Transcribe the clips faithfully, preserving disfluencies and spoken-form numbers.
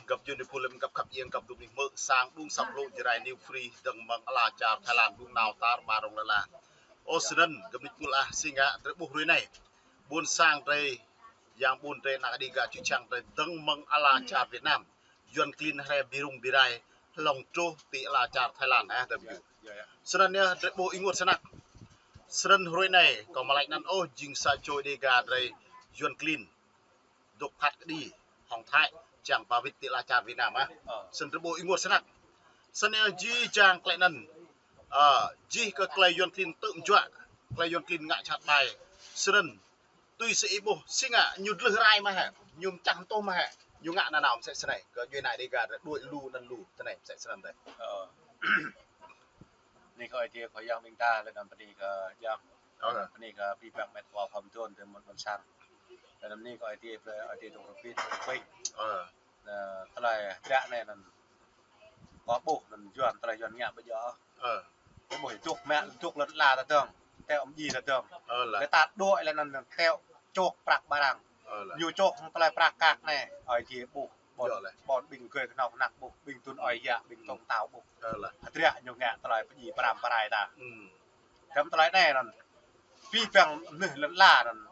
Găp djuai ania pô lĕ găp khăp ieng găp dŭm nih mơ̆ sang đŭng săp lŭ Jrai New Free dơ̆ng mơ̆ng ala čar Thái Lan đŭng nao tar ƀar rŏng lĕ la. Ơ, snăn găp nih pô ah si ngă drei ƀuh hrơi anai. Ƀuôn sang drei, yang ƀuôn drei ană Đêga čư̆ čhiăng drei dơ̆ng mơ̆ng ala čar Việt Nam. Yuăn klin hrĕ bi rŭng bi rai, hlŏng truh ti ala čar Thái Lan, ah, dăm ju. Snăn yơh drei ƀuh ênguôt snăk. Snăn hrơi anai, kâo mă laĭ anăn ôh, jing sa čô Đêga drei Yuăn klin dôk phat kơđi hŏng Thái, čang ba wĭt ti ala čar Việt Nam, ah. Snăn drei ƀuh ênguôt snăk. Snăn yơh jih jang klei anăn, ah, jih kơ klei Yuăn klin tơ̆m juă, klei Yuăn klin ngă jhat ƀai. Snăn tui si ih ƀuh, si ngă ñu dlưh rai mơ̆ hĕ, ñu mčah mtuh mơ̆ hĕ, ñu ngă nanao msĕ snei, kơ djuai ania Đêga drei đuaĭ lu anăn lu, tơ anei msĕ snăn dih. Ơ. Bơni kơ Ơi Adai kơ yang ƀing ta, lĕ anăn bơni kơ yang. Ơ. Bơni kơ abih bang met wa khŏm dŏ tơ mơ̆n ƀuôn sang. Lĕ anăn bơni kơ Ơi Adai, Ơi Adai dŏ rơbit, rơbit. Ơ. Ơ, tơlơi hơdră anei anăn kâo ƀuh anăn Yuăn, tơlơi Yuăn ngă ƀu djơ̆. Ơ. Kâo ƀuh dŏ mă, dŏ lŏn ala ta dơ̆ng, tơl ƀing djai ta dơ̆ng. Ơ, lă. Lĕ ta đuaĭ lĕ anăn tơl čŏk prăk ƀar arăng. Ơ, lă. Ñu čŏk hŏng tơlơi prăk kăk anei, Ơi Adai ƀuh. Ƀôn, djơ̆ lĕ. Ƀôn ƀing gơ̆ kơnuk kơna ƀuh, ƀing tŭn ơi yă, ƀing tŏng tao ƀuh. Ơ, lă. Hơdră ñu ngă tơlơi pơdjai pơrăm pơrai ta. Ơ. Kăm tơlơi anei anăn, abih bang mơnuih lŏn ala anăn.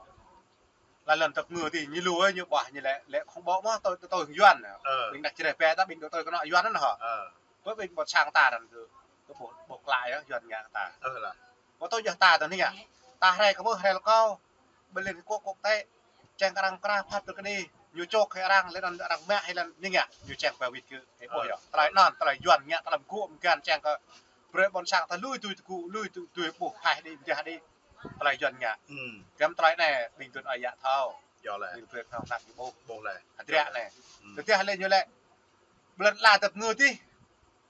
Lă lŏn tơpă ngơ ti ñu lu ơi, ñu ƀuh ñu lĕ, lĕ khŏng ƀô̆ mơ̆ tui, tui, tui Yuăn. Ơ. Ƀing ană Jrai ƀĕ ta, ƀing dŏ tui kơnuk Yuăn anăn hŏ. Ơ. Ƀuh ƀing ƀôn sang ta anăn kơ, kơ ƀuh, ƀuh klă yơh, Yuăn ngă ta. Ơ, lă. Ƀuh tui yơh ta tui anei ngă. Ta hrĕ kơ ƀuh, hrĕ lŏ kâo. Ƀơi lŏn kŏ kŏ tĕ. Čang kơ arăng krah phat tơ kơđi. Ñu čŏk hĭ arăng, lĕ anăn arăng mă hĭ lĕ anăn ngă. Ñu čang ba wĭt kơ. Ơ, ƀuh yơh. Tơlơi anăn, tơlơi Yuăn ngă, tơlơi gŭ mơgăn čang kơ. Brơi ƀôn sang ta lui tui tơgŭ, lui tui, tui ƀuh, phaih đĭ, mơdah đĭ. Tơlơi Yuăn ngă. Ơ. Kăm tơlơi anei, ƀing tŭn ơi yă thâo. Djơ̆ lĕ. Ƀing gơ̆ kơnuk kơna ñu ƀuh. Ƀuh lĕ. Hơdră anei. Ơ. Tơdah lĕ ñu lĕ. Ƀơi lŏn ala tơpă ngơ ti.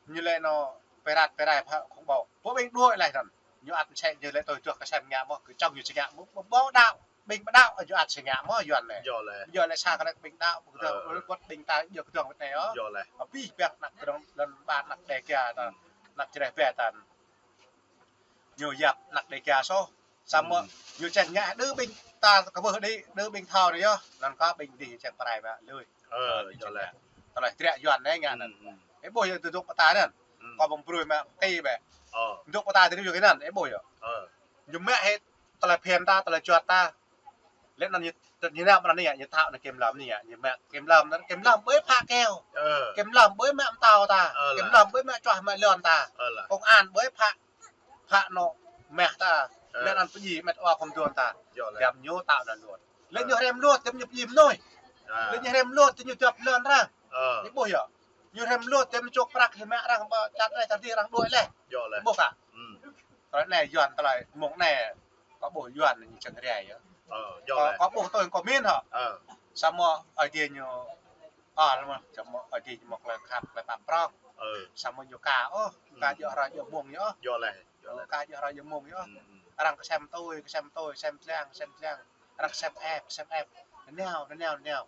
Ñu lĕ anŏ pơrat pơrai pha khŏng ƀô̆. Ƀuh ƀing đuaĭ lĕ anăn. Ñu ăt msĕ ñu lĕ tui tui kơ sem ngă mơ̆, kơ čŏng ñu či ngă mơ̆, ƀuh ƀô̆ đaŏ. Ƀing ƀu đaŏ, ñu ăt či ngă mơ̆ Yuăn anei. Djơ̆ lĕ. Djơ̆ lĕ sa kơ lĕ ƀing đaŏ, ƀing dŏ, ơ, ơ, ƀuh ƀing ta djơ̆ kơdŏng ƀơi anei ôh. Djơ̆ lĕ. Abih bang ană kơdŏng lŏn ƀar ană Đêga ta. Ơ. Ană Jrai ƀĕ ta. Ñu yap ană Đêga soh. Samơ̆, ơ, ñu čang ngă đơ ƀing ta kơ ƀuh đĭ, đơ ƀing thâo anei yơh. Anăn kơ ƀing dih čang pơrai mă lui. Ơ, ơ, ñu djơ̆ čang lĕ. Ngă. Tơlơi hơdră Yuăn anei ngă anăn. Ơ, ơ. Ih ƀuh yơh dŏ dŏ pơ ta anăn. Ơ. Kâo ƀơ̆ng brơi mă kơ ih ƀĕ. Ơ. Dŏ pơ ta tơlơi yơh anăn, ih ƀuh yơh. Ơ. Ñu mă hĭ tơlơi phiăn ta, tơlơi juăt ta. Lĕ anăn ñu, ñu nao anăn anei, ñu thâo anăn kiểm lâm anei, ñu mă kiểm lâm anăn, kiểm lâm ƀơi phă keo. Ơ. Kiểm lâm ƀơi mă mtâo ta. Ơ, kiểm lâm ƀơi mă čuah mă lŏn ta. Ơ, lă. Công an ƀơi phă, phă anŏ mah ta. Ơ. Lĕ anăn pơdjai met wa khŏm dŏ ta. Djơ̆ lĕ. Dăm ñu thâo anăn luật. Lĕ, ơ, ñu hrăm luật, dăm ñu pơdjai mơnuih. Ơ. Lĕ ñu hrăm luật, dăm ñu djŏp lŏn arăng. Ơ. Ih ƀuh yơh. Ñu hrăm luật, dăm čŏk prăk hĭ mă arăng, ƀă čăt anei čăt dih arăng đuaĭ lĕ. Djơ̆ lĕ. Ih ƀuh kơ. Ơ. Tơlơi anei Yuăn tơlơi mơ̆ng anei. Kâo ƀuh Yuăn ñu čang rai yơh. Ơ, djơ̆ lĕ. Kâo, kâo ƀuh tui kâo min hŏ. Ơ. Samơ̆ Ơi Adai ñu, ơ, lăm, samơ̆ Ơi Adai ñu mơ̆ klei khăp klei pap prŏng. Ơ. Samơ̆ ñu ka, ôh, ka, ơ, djơ̆ hrơi djơ̆ mông ñu, ôh. Djơ̆ lĕ, djơ̆ lĕ. Ơ, ka djơ̆ hrơi djơ̆ mông ñu, ôh. Ơ, ơ. Arăng kơsem tui, kơsem tui, sem tlang, sem tlang. Arăng kơsem ĕp, kơsem ĕp. Nao, nao, nao.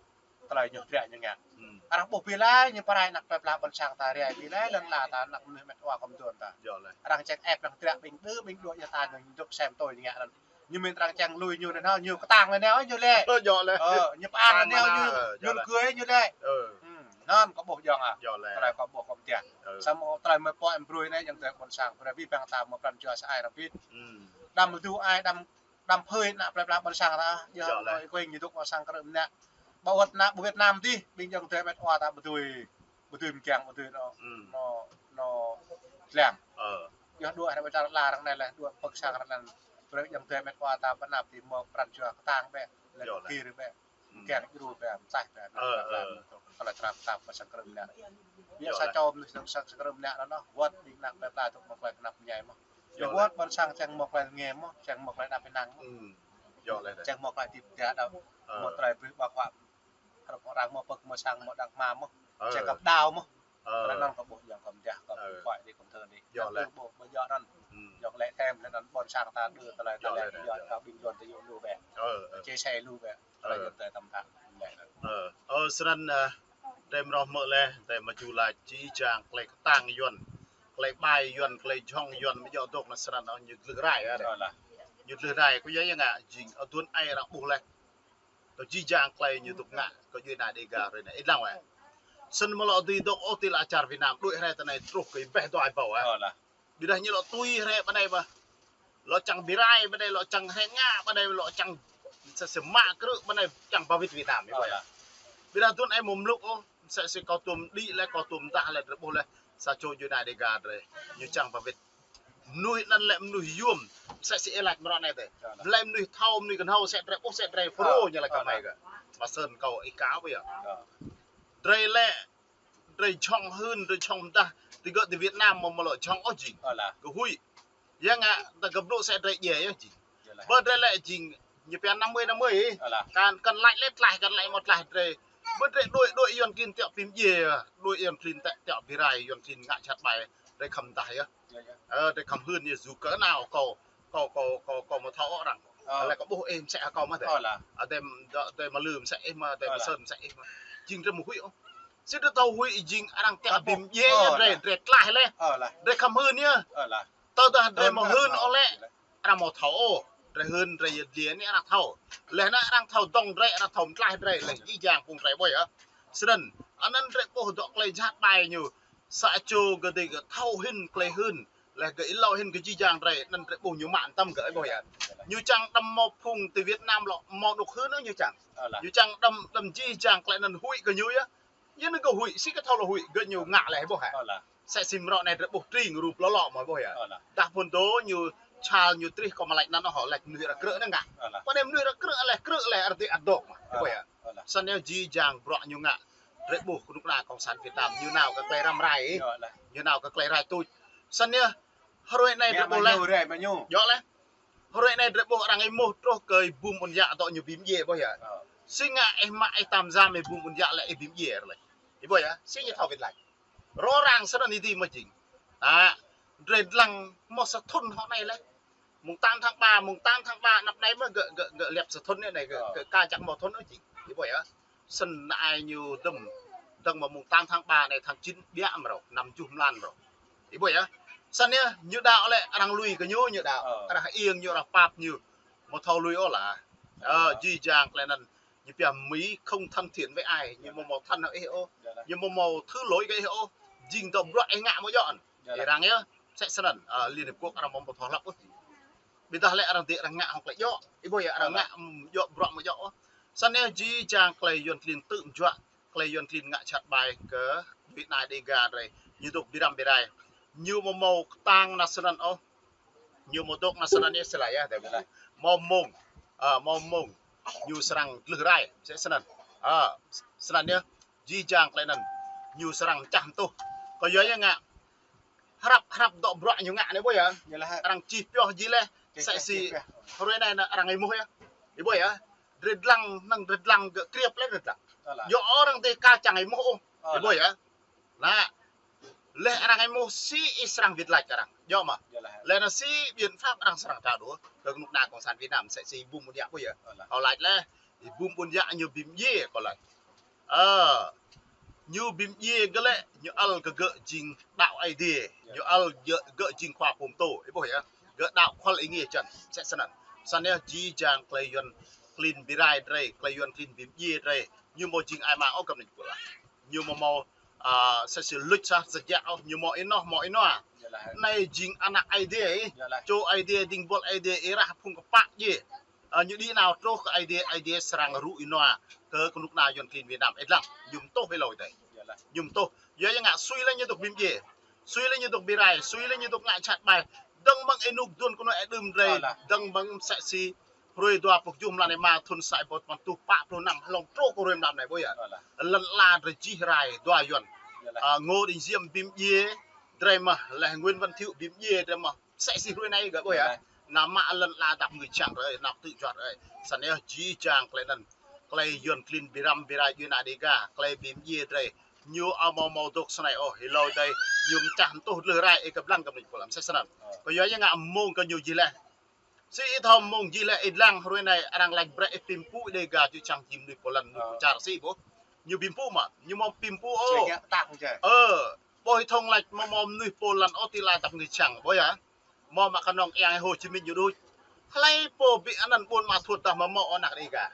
Tơlơi ñu hơdră ñu ngă. Ơ. Arăng ƀuh ƀiă lĕ, ñu pơrai ană plơi pla ƀôn sang ta rai ƀiă lĕ, lŏn ala ta ană mơnuih met wa khŏm dŏ ta. Djơ̆ lĕ. Arăng čang ĕp, arăng hơdră ƀing đơ, ƀing đuaĭ yơh ta ñu dŏ kơsem tui ñu ngă anăn. Ñu mĭn arăng čang lui ñu anăn hŏ, ñu kơtang anăn hŏ, ñu lĕ. Ơ, djơ̆ lĕ. Ơ, ñu pơang anăn hŏ, ñu, ơ, djơ̆ lĕ, ñu lĕ. Ơ. Ơ, anăn kâo ƀuh yơh ah. Djơ̆ lĕ. Tơlơi kâo ƀuh kâo mơtiah. Ơ. Samơ̆ tơlơi mơ̆ pô em brơi anei, yang tơlơi ƀôn sang, brơi abih bang ta mơ̆ pran jua sa ai rơbit. Ơ. Đăm mơdu ai, đăm, đăm phơi ană plơi pla ƀôn sang ta, djơ̆, djơ̆ lĕ. Ih kơ ñu dŏ ƀôn sang krư̆ mơnă. Ƀu wơ̆t ană, ƀu Việt Nam dih, ƀing yang tơlơi met wa ta ƀu dưi. Ƀu dưi mơkiăng, ƀu dưi anŏ, ơ, anŏ, anŏ lăng. Ơ. Yơh đuaĭ hră ƀơi čar ala arăng anei lĕ, đuaĭ pơ sang arăng anăn. Brơi yang tơlơi met wa ta pơ anăp ti mơ̆ pran jua kơtang ƀĕ. Lĕ djơ̆ lĕ. Kir ƀĕ. Ơ. Mơkiăng djru ƀĕ, mơtaih ƀĕ. Ơ, ơ. Tơlơi trap tap pơ sang krư̆ mơnă. Yơh djơ̆ sa lĕ. Čô mơnuih sang krư̆ mơnă anăn hŏ, wơ̆t ƀing ană plơi pla dŏ mơ̆ klei kơnăp mơñai mơ̆. Djơ̆ lĕ. Yơh wơ̆t ƀôn sang čang mơ̆ klei ngă mơ̆, čang mơ̆ klei đăp ƀing anăn mơ̆. Ơ. Djơ̆ lĕ. Čang mơ̆ klei tĭp tia đăp. Ơ. Mơ̆ tơlơi brơi ƀă huă. Arăng, arăng mơ̆ pơk mơ̆ sang mơ̆ đăk mă mơ̆. Ơ. Čang kăp đao mơ̆. Ơ. Tơlơi anăn kâo ƀuh yang kâo mơtiah kâo, ơ, ƀuh kơ ih kâo thơ anei. Djơ̆ lĕ. Ƀuh, ƀuh djơ̆ anăn. Ơ. Djơ̆ lĕ thêm lĕ anăn ƀôn sang ta đơ tơlơi, djơ̆ lĕ, tơlơi lĕ, djơ̆ lĕ. Kơ ƀing Yuăn tơ yŭ lu ƀĕ. Ơ, ơ. Chia sẻ lu ƀĕ. Tơlơi, ơ, Yuăn tơlơi tăm tăm lĕ anăn. Ơ. Ơ, snăn, ơ, drei mrô mơ̆ lĕ, drei mă ju laĭ jih jang klei kơtang Yuăn. Klei ƀai Yuăn, klei jhŏng Yuăn, mơ̆ djơ̆ dŏ anăn snăn, ơ, ñu dlưh rai, ơ, djơ̆ lĕ. Ñu dlưh rai, kơ yua yang ngă, jing, ơ, aduôn ai arăng ƀuh lĕ. Tơ jih jang klei ñu dŏ ngă kơ djuai ania Đêga hrơi anei. Ih lăng wơ̆t. Sĭt mơ̆ lŏ dưi dŏ ôh ti lŏn čar Việt Nam, đuaĭ hrơi tơ anai truh kơ ƀĕ dua ƀâo ah. Ơ lah. Ƀiădah ñu lŏ tui hrơi ƀơi anai ƀă. Lŏ čang bi rai ƀơi anai, lŏ čang hrĕng ngă ƀơi anai, lŏ čang sa sĭt mă krư̆ ƀơi anai, čang ba wĭt Việt Nam, ơ lah. Ƀiădah tui anai mơ̆ mlŭk ôh, sa sĭt kâo tŭm đĭ lĕ, kâo tŭm dah lĕ, drơi ƀuh lĕ, sa čô djuai ania Dega drơi, ñu čang ba wĭt. Mơnuih anŭn lĕ mơnuih yôm, sa sĭt ih laĭ mơ̆ng rŏ anai tĕ. Ơ lah. Lĕ mơnuih thâo, mơnuih kơnhâo, sa drơi ƀuh, sa drơi phrâo, ơ lah, ñu laĭ kơ mơi kơ. Mă sĭt kâo ih kâo ƀă ah. Ơ. Drơi lĕ, drơi jhŏng hưn, drơi jhŏng mơdah, ti gơ̆ ti Việt Nam mơ̆ mơ̆ lŏ jhŏng ôh jing. Ơ lah. Kơ huĭ. Yang ngă, ta gơ̆ blŭ sa drơi djai yơh jing. Ơ lah. Ƀơi drơi lĕ jing, ñu pia năm mươi năm mươi. Ơ lah. Kăn, kăn laĭ lĕ tlaih, kăn laĭ mơ̆ tlaih drơi. Ƀơi drơi đuaĭ, đuaĭ Yuăn klin tiŏ pĭm djai, đuaĭ Yuăn klin tiŏ, tiŏ bi rai, Yuăn klin ngă jhat ƀai, drơi khăm dah yơh. Ơ lah. Ơ, drơi khăm hưn yơh, yua kơ nao kâo, kâo, kâo, kâo, kâo mơ̆ thâo ôh arăng. Ơ. Lĕ kâo ƀuh ih mơsĕ hơkâo mơ̆ tĕ. Ơ lah. Ơ, tĕ, tĕ mơ̆ lư mơsĕ ih mơ̆, tĕ mơ̆ sĭt mơsĕ ih mơ̆. Jing drơi mơ̆ huĭ ôh. Sĭt drơi thâo huĭ jing arăng tiŏ pĭm djai yơh, drơi, drơi tlaih lĕ. Ơ lah. Drơi khăm hưn yơh. Ơ lah. Tơdah drơi mơ̆ hưn ôh lĕ, arăng mơ̆ thâo ôh. Drơi hưn, drơi yơh dliê anai arăng thâo. Lĕ anai arăng thâo dŏng drơi, arăng thâo mơ̆ tlaih drơi, lĕ jih jang phung drơi ƀuh yơh. Sĭt anŭn, anŭn drơi ƀuh dŏ tơlơi jhat ƀai ñu. Sa čô gơ̆ dêh gơ̆ thâo hĭn tơlơi hưn, lĕ gơ̆ ih lâo hĭn kơ jih jang drơi, anŭn drơi ƀuh ñu mă tăm gơ̆ ih ƀuh yơh. Ñu čang đăm mơ̆ phung ti Việt Nam lŏ mơ̆ dŏ hưn ôh ñu čang. Ơ lah. Ñu čang đăm, đăm jih jang tơlơi anŭn huĭ kơ ñu yơh. Yua anŭn gơ̆ huĭ, sĭt kơ thâo lŏ huĭ, gơ̆ ñu ngă lĕ ƀuh hă. Ơ lah. Sa sĭt mơ̆ rŏ anai drơi ƀuh tring rup lŏ lŏ mơ̆ ƀuh yơh. Ơ lah. Dah phun dô ñu čal ñu trih kâo mơ̆ laĭ anŭn ôh, laĭ mơnuih arăng krư̆ anai ngă. Ơ lah. Pơ anai mơnuih arăng krư̆ lĕ, krư̆ lĕ, arăng dŏ mơ̆. Ơ lah. Ƀuh yơh. Ơ lah. Sĭt yơh jih jang bruă ñu ngă. Drơi ƀuh kơnuk kơna Cộng sản Việt Nam, ñu nao kơ tơlơi răm rai. Ơ lah. Ñu nao kơ tơlơi rai tuč. Sĭt yơh hrơi anai drơi ƀuh lĕ. Djơ̆ lĕ. Hrơi anai drơi ƀuh arăng ih mơ̆ truh kơ ih bum ƀun yă dŏ ñu bi mdjiê ƀuh yơh. Ơ. Sĭt ngă ih mă ih tam jam ih bum ƀun yă lĕ ih bi mdjiê lĕ. Ih ƀuh yơh, sĭt ñu thâo wĭt laih. Rŏ arăng sĭt anŭn ih dih mơ̆ jing. Ă, drơi lăng mơ̆ sa thŭn hŏ anai lĕ. Mơ̆ng tám tháng ba, mơ̆ng tám tháng ba anăp anai mơ̆ gơ̆, gơ̆, gơ̆ lĕp sa thŭn anai, gơ̆, ơ, gơ̆ ka čang mơ̆ thŭn anŭn jing. Ih ƀuh yơh. Sĭt anai ñu dŏm, dŏng mơ̆ mơ̆ng tám tháng ba anai tháng chín biă mơ̆ rŏ, năm juh mlan mơ̆ rŏ. Ih ƀuh yơh. Sĭt yơh, ñu đaŏ lĕ arăng lui kơ ñu, ñu đaŏ. Ơ. Arăng hơiêng ñu, arăng pap ñu. Mơ̆ thâo lui ôh lah. Ơ, ơ, jih jang tơlơi anŭn. Ñu pia Mỹ không thân thiện với ai, ñu mơ̆ mơ̆ thân hăng ih ôh. Ơ lah. Ñu mơ̆ mơ̆ thứ lỗi kơ ih ôh. Jing dŏ bruă ih ngă mơ̆ djơ̆. Ơ lah. Ih arăng yơh. Mơsĕ sĭt anŭn. Ơ, Liên Hiệp Quốc arăng mơ̆ mơ̆ thâo hlăp ôh. Ƀiădah lĕ arăng dêh arăng ngă hŏng tơlơi djơ̆. Ih ƀuh yơh, arăng ngă, ưm, djơ̆ bruă mơ̆ djơ̆ ôh. Sĭt yơh jih jang tơlơi Yuăn klin tŭ mơjuă, tơlơi Yuăn klin ngă jhat ƀai kơ djuai ania Dega drơi. Ñu dŏ bi răm bi rai. Ñu mơ̆ mơ̆ kơtang anai sĭt anŭn ôh. Ñu mơ̆ dŏ anai sĭt anŭn yơh sĭt lah yơh, tơdah mơ̆ mông. Ơ, mơ̆ mông. Ñu srăng glưh rai, mơsĕ sĭt anŭn. Ơ, sĭt anŭn yơh. Jih jang tơlơi anŭn. Ñu srăng čah mơtuh. Kơ yua ñu ngă. Hrăp, hrăp dŏ bruă ñu ngă anai ƀuh yơh. Arăng čih pioh jih lĕ. Sa sĭt hrơi anai anŭn arăng ih mơ̆ yơh. Ih ƀuh yơh. Drơi lăng, năng drơi lăng gơ̆ kriăp lĕ drơi lăng. Ơ lah. Yua arăng dêh ka čang ih mơ̆ ôh. Ih ƀuh yơh. Lah. Lĕ arăng ih mơ̆ sĭt ih srăng wĭt laĭ kơ arăng. Djơ̆ mơ̆. Ơ lah. Lĕ anŭn sĭt biện pháp arăng srăng trao đổi. Kơ kơnuk kơna Cộng sản Việt Nam sa sĭt ih bum ƀun yă ƀuh yơh. Ơ lah. Kâo laĭ lĕ. Ih bum ƀun yă ñu bi mdjiê kâo laĭ. Ơ, ñu bi mdjiê gơ̆ lĕ, ñu ăl kơ gơ̆ jing đaŏ Aê Diê, ñu ăl gơ̆, gơ̆ jing khua pơtô, ih ƀuh yơh, gơ̆ đaŏ khuăl ih nge čăn, mơsĕ sĭt anŭn. Sĭt yơh jih jang tơlơi Yuăn klin bi rai drơi, tơlơi Yuăn klin bi mdjiê drơi, ñu mơ̆ jing ai mang ôh găp anai pơlah. Ñu mơ̆ mơ̆, ă, sa sĭt luč sa sĭt jă ôh, ñu mơ̆ ih noh, mơ̆ ih noa. Anai jing ană Aê Diê ih, čô Aê Diê, ding bol Aê Diê, ih rah phung kơpă djai. Ơ, ñu đĭ nao truh kơ Aê Diê, Aê Diê srăng rŭ ih noa kơ kơnuk kơna Yuăn klin Việt Nam. Ih lăng, ñu mơtuh ih lơi tĕ. Ñu mơtuh. Yua ñu ngă sui lĕ ñu dŏ bi mdjiê. Sui lĕ ñu dŏ bi rai, sui lĕ ñu dŏ ngă jhat ƀai. Dơ̆ng mơ̆ng ih rơnŭk dŭn kơnuk kơna ih đưm drơi. Dơ̆ng mơ̆ng sa sĭt hrơi dua pluh kjuh mlan ih ma thŭn sa ƀôh păn tuh pă pluh năm hlŏng truh kơ hrơi mlam anai ƀuh yơh. Lŏn ala drơi jih rai dua Yuăn. Ă, Ngô Đình Diệm bi mdjiê drơi mơ̆, lĕ Nguyễn Văn Thiệu bi mdjiê drơi mơ̆. Sa sĭt hrơi anai gơ̆ ƀuh yơh. Anăm mă lŏn ala dăp ngui čang drơi, anăm tŭ juăt drơi. Sĭt yơh jih jang tơlơi anŭn. Tơlơi Yuăn klin bi răm bi rai djuai ania Dega, tơlơi bi mdjiê drơi. Ñu ăt mơ̆ mơ̆ dŏ sĭt anai ôh, ih lơi tĕ, ñu mơčah mơtuh glưh rai, ih kơƀlang găp anai pơlah, mơsĕ sĭt anŭn. Kơ yua ñu ngă mông kơ ñu jih lĕ. Sĭt ih thâo mông jih lĕ ih lăng hrơi anai arăng laĭ brơi ih pĭm pŭ Dega čư̆ čang jing mơnuih pô lăn mơnuih pô čar sĭt ƀuh. Ñu pĭm pŭ mơ̆, ñu mơ̆ pĭm pŭ ôh. Ơ, ƀuh ih thâo laĭ mơ̆ mơ̆ mơnuih pô lăn ôh ti lăn dăp ngui čang, ƀuh yơh. Mơ̆ mă kơnơ̆ng Yang Hồ Chí Minh ñu đôč. Hlơi pô ƀing anŭn ƀôn mă thuăt tah mơ̆ mơ̆ ană Dega.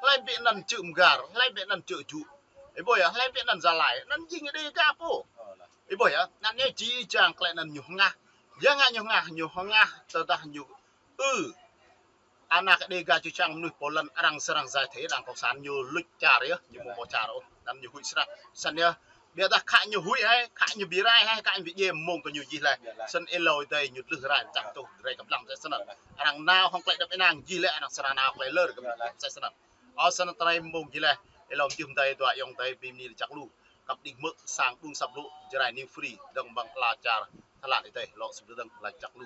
Hlơi ƀing anŭn čư̆ mơgar, hlơi ƀing anŭn čư̆ jŭ. Ih ƀuh yơh, hlơi pĕ anăn Gia Lai, anăn jing Đêga pô. Ih ƀuh yơh, anăn ñu či čang klĕ anăn ñu hngah. Yua ngă ñu hngah, ñu hngah tơdah ñu ư ană Đêga či čang mơnuih pô lăn arăng srăng giải thể đảng cộng sản ñu luč čar yơh, ñu mơ̆ mơ̆ čar ôh, anăn ñu huĭ srăng. Snăn yơh, ƀiădah khă ñu huĭ hai, khă ñu bi rai hai, khă ñu bi djai mơ̆ng kơ ñu jih leh. Snăn êlâo adih ñu tlưh rai čang tuh, rai kơplah mơsĕ snăn. Arăng nao hŏng klĕ dăp ênang jih leh, arăng srăng nao klĕ lơr kơ mơsĕ snăn. Ơ snăn tơlơi mơ̆ng jih leh, êlâo mơjưh mơdơi dua ayŏng adơi bi mni lač jăk lu. Kăp đĭ hmư̆ sang ƀuôn sap lu, Jrai New Free, dơ̆ng mơ̆ng ala čar Thái Lan adih, lŏ sŭm dơ̆ng lač jăk lu.